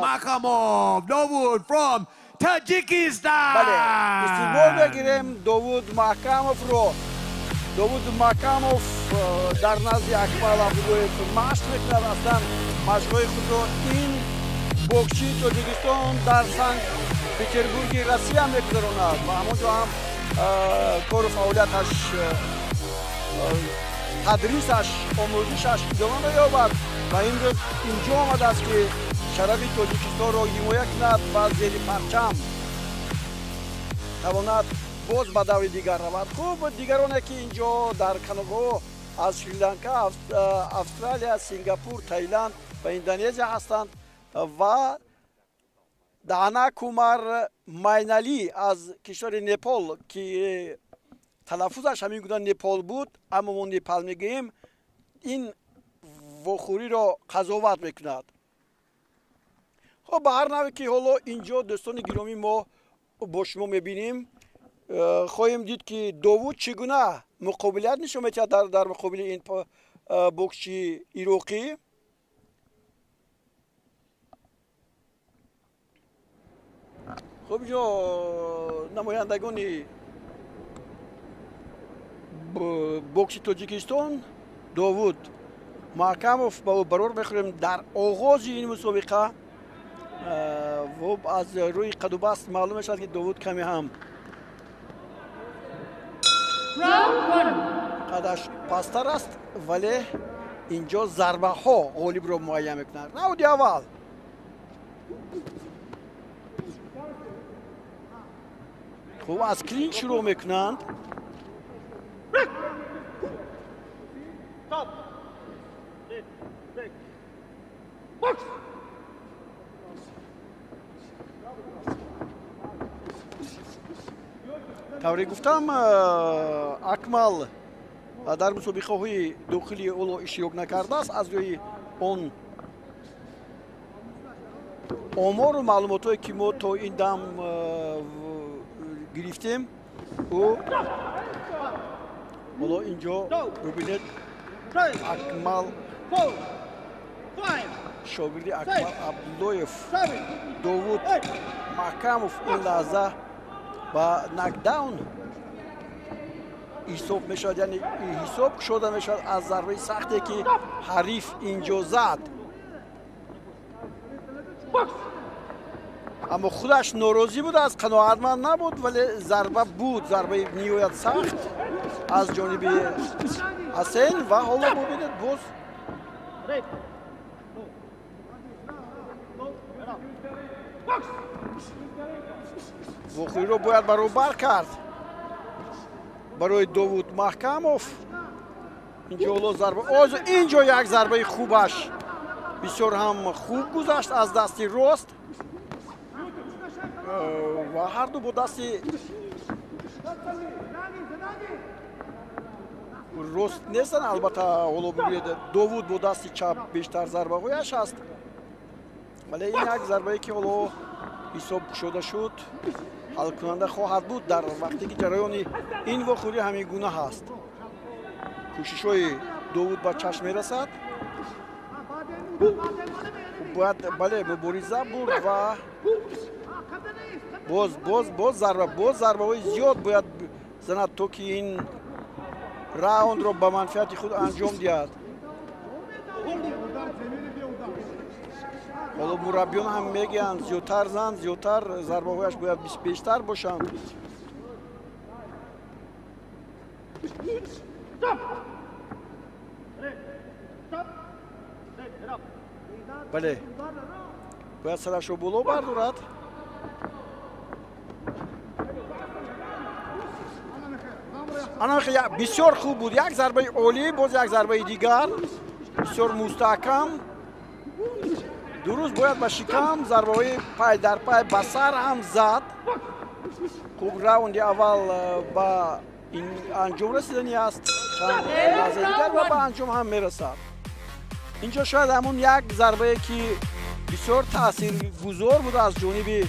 Mahkamov Dovud from Tajikistan. Бале, истиқбол мегирем Довуд Маҳкамовро. Довуд Маҳкамов дар назди Акмал Абдуллоев машқ мекунад. Аслан машқҳои худро ин боксчии Тоҷикистон дар Санкт Петербурги Россия мегузаронад ва ҳамон ҷо ҳам кору фаъолияташ, тадрисаш, омӯзишаш идома меёбад ва имрӯз инҷо омадааст, ки шарафи Тоҷикистонро ҳимоя кунад ва зери парчам тавонад боз ба даври дигар равад. Хуб, дигароне, ки инҷо дар канорҳо аз Шри-Ланка, Австралия, Сингапур, Таиланд ва Индонезия ҳастанд ва Даана Кумар Майнали аз кишвари Непол, ки талаффузаш ҳамин гуна Непол буд, аммо мо Непал мегӯем, ин вохӯриро қазоват мекунад. Хуб, ба ҳар навъе ки ҳоло инҷо, дӯстони гиромӣ, мо бо шумо мебинем, хоҳем дид, ки Довуд чӣ гуна муқобилият нишон медиҳад дар муқобили ин боксчии ироқӣ. Хуб, инҷо намояндагони бокси Тоҷикистон, Довуд Маҳкамов, ба ӯ барор мехӯрем дар оғози ин мусобиқа. Аз рӯи қадубаст маълум мешавад, ки Довуд каме ҳам қадаш пасттар аст, вале инҷо зарбаҳо ғолибро муайян мекунанд. Раунди аввал. Хуб, аз клинч шурӯъ мекунанд. Stop. Break. Box. Тавре гуфтам, Акмал дар мусобиқаҳои дохили ҳоло иштирок накардааст. Аз рӯи он омору маълумотҳое, ки мо то ин дам гирифтем, ӯ ҳоло инҷо бибинед, Акмал, шогирди Акмал Абдуллоев, Довуд Маҳкамов ин лаҳза ба нокдаун ҳисоб мешавад, яъне ҳисоб кушода мешавад аз зарбаи сахте, ки ҳариф инҷо зад, аммо худаш норозӣ буд, аз қаноатманд набуд, вале зарба буд, зарбаи ниҳоят сахт аз ҷониби Ҳасен. Ва ҳоло бубинед, боз Break. Box. Вохӯриро бояд баробар кард барои Довуд Маҳкамов. Инҷо ҳоло зарба, инҷо як зарбаи хубаш бисёр ҳам хуб гузашт аз дасти рост ва ҳарду бо дасти рост нестанд. Албатта, ҳоло бибинед, Довуд бо дасти чап бештар зарбаҳояш аст, вале ин як зарбае, ки ҳоло ҳисоб кушода шуд, ҳалкунанда хоҳад буд, дар вақте ки ҷараёни ин вохӯрӣ ҳамин гуна ҳаст. Кӯшишҳои Довуд ба чашм мерасад. Бояд, бале, мубориза бурд ва боз, боз, боз зарба, боз зарбаҳои зиёд бояд занад, то ки ин раундро ба манфиати худ анҷом диҳад. Ҳоло мураббиён ҳам мегӯянд: зиёдтар зан, зиёдтар, зарбаҳояш бояд бештар бошанд. Stop. Stop. Бале, бояд сарашро боло бардорад. Ана, бисёр хуб буд, як зарбаи олӣ, боз як зарбаи дигар бисёр мустаҳкам. Дуруст, бояд ба шикам зарбаҳои пай дар пай ба сар ҳам зад. Хуб, раунди аввал ба анҷом расидани аст, чанд лаҳзаи дигар ва ба анҷом ҳам мерасад. Инҷо шояд ҳамун як зарбае, ки бисёр таъсиргузор буд аз ҷониби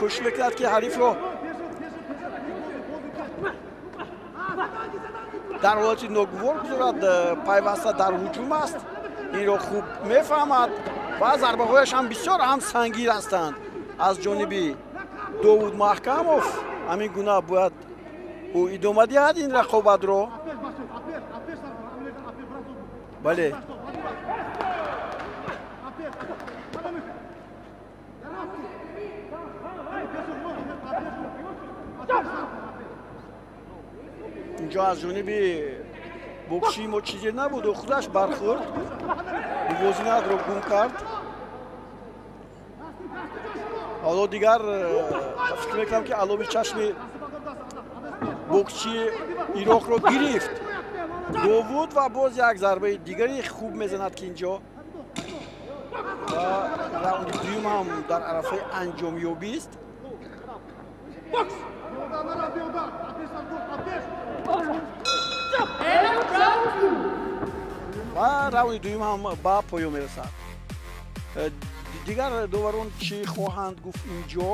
Кӯшиш мекунад, ки ҳарифро дар ҳолати ногувор гузорад, пайваста дар ҳуҷум аст, инро хуб мефаҳмад ва зарбаҳояш ҳам бисёр ҳам сангин ҳастанд. Аз ҷониби Довуд Маҳкамов ҳамин гуна бояд ӯ идома диҳад ин рақобатро. Бале, инҷо аз ҷониби боксчии мо чизе набуд, ӯ худаш бархӯрд, мувозинатро гум кард. Ҳоло дигар фикр мекунам, ки аломи чашми боксчии Ироқро гирифт Довуд ва боз як зарбаи дигари хуб мезанад, ки инҷо ва раунди дуюм ҳам дар арафаи анҷомёбист. Ва раунди дуюм ҳам ба поён мерасад. Дигар доварон чӣ хоҳанд гуфт инҷо?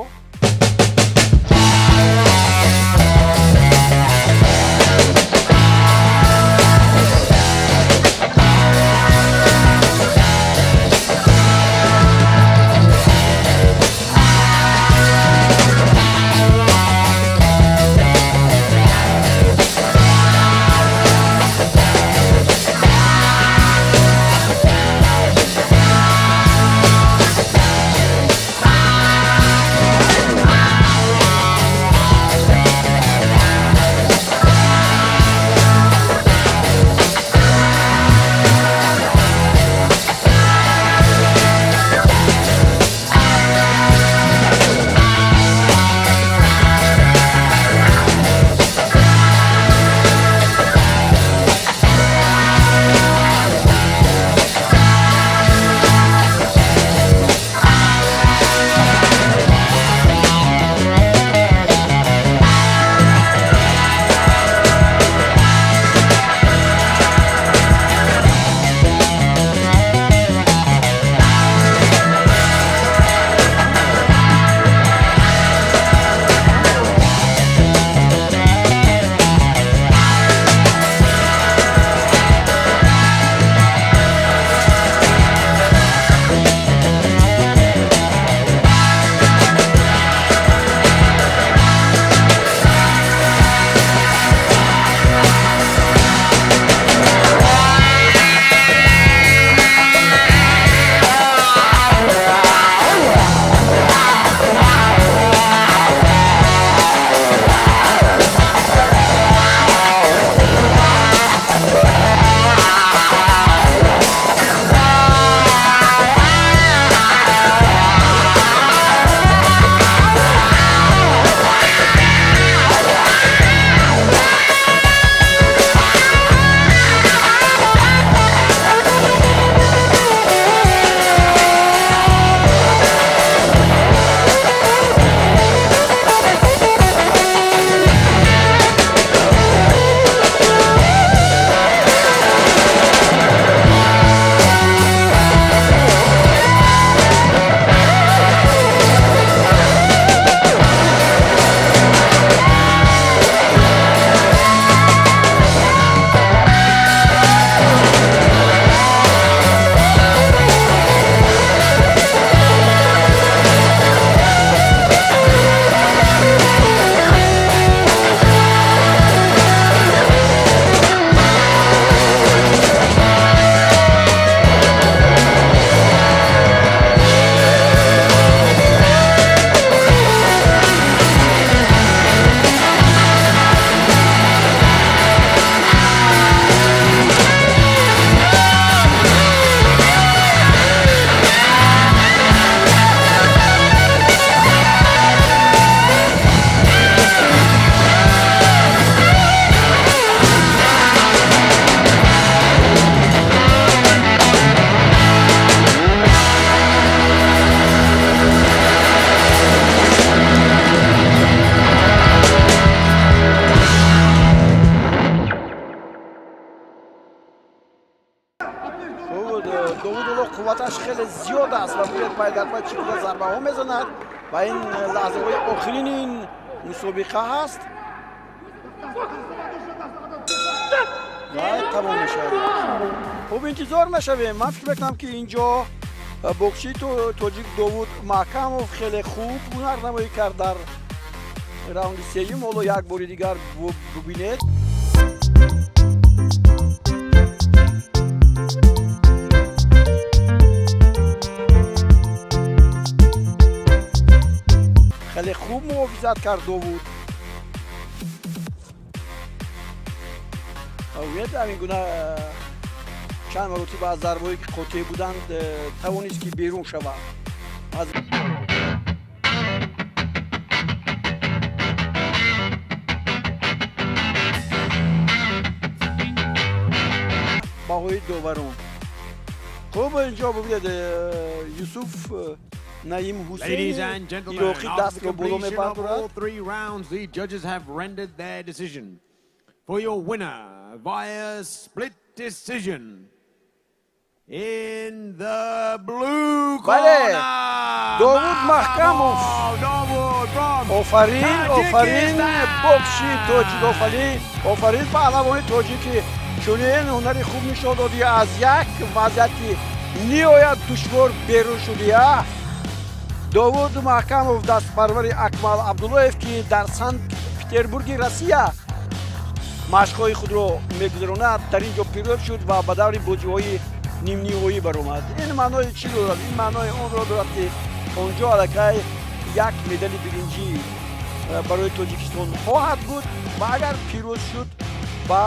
Довуд қувваташ хеле зиёд аст ва бояд пай дар пай чӣ гуна зарбаҳо мезанад. Ва ин лаҳзаҳои охирини ин мусобиқа ҳаст ва тамом мешавад. Хуб, интизор мешавем. Ман фикр мекунам, ки инҷо боксчии тоҷик Довуд Маҳкамов хеле хуб ҳунарнамоӣ кард дар раунди сеюм. Ҳоло як бори дигар бубинед. Хеле хуб муҳофизат кард Довуд. Бубинед, ҳамин гуна чанд маротиба аз зарбаҳое, ки қотеъ буданд, тавонист, ки берун шавад. Аз баҳои доварон. Хуб, инҷо бубинед, Юсуф Наим Ҳусейни ироқӣ дастро боло мебардорад. For your winner via split decision in the blue corner, Довуд Маҳкамов. Офарин, офарин, боксчии тоҷик, офарин, офарин паҳлавони тоҷики чунин ҳунари хуб нишон додӣ, аз як вазъияти ниҳоят душвор берун шудия. Довуд Маҳкамов, дастпарвари Акмал Абдуллоев, ки дар Санкт Петербурги Россия машқҳои худро мегузаронад, дар ин ҷо пирӯз шуд ва ба даври бозиҳои нимниҳоӣ баромад. Ин маънои чӣ дорад? Ин маънои онро дорад, ки он ҷо аллакай як медали биринҷӣ барои Тоҷикистон хоҳад буд ва агар пирӯз шуд, ба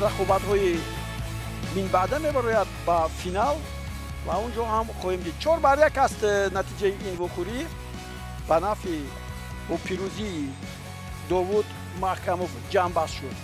рақобатҳои минбаъда мебарояд, ба финал, ва он ҷо ҳам хоҳем дид. 4-1 аст натиҷаи ин вохӯрӣ ба нафъи бо пирӯзии Довуд Маҳкамов ҷамъбаст шуд.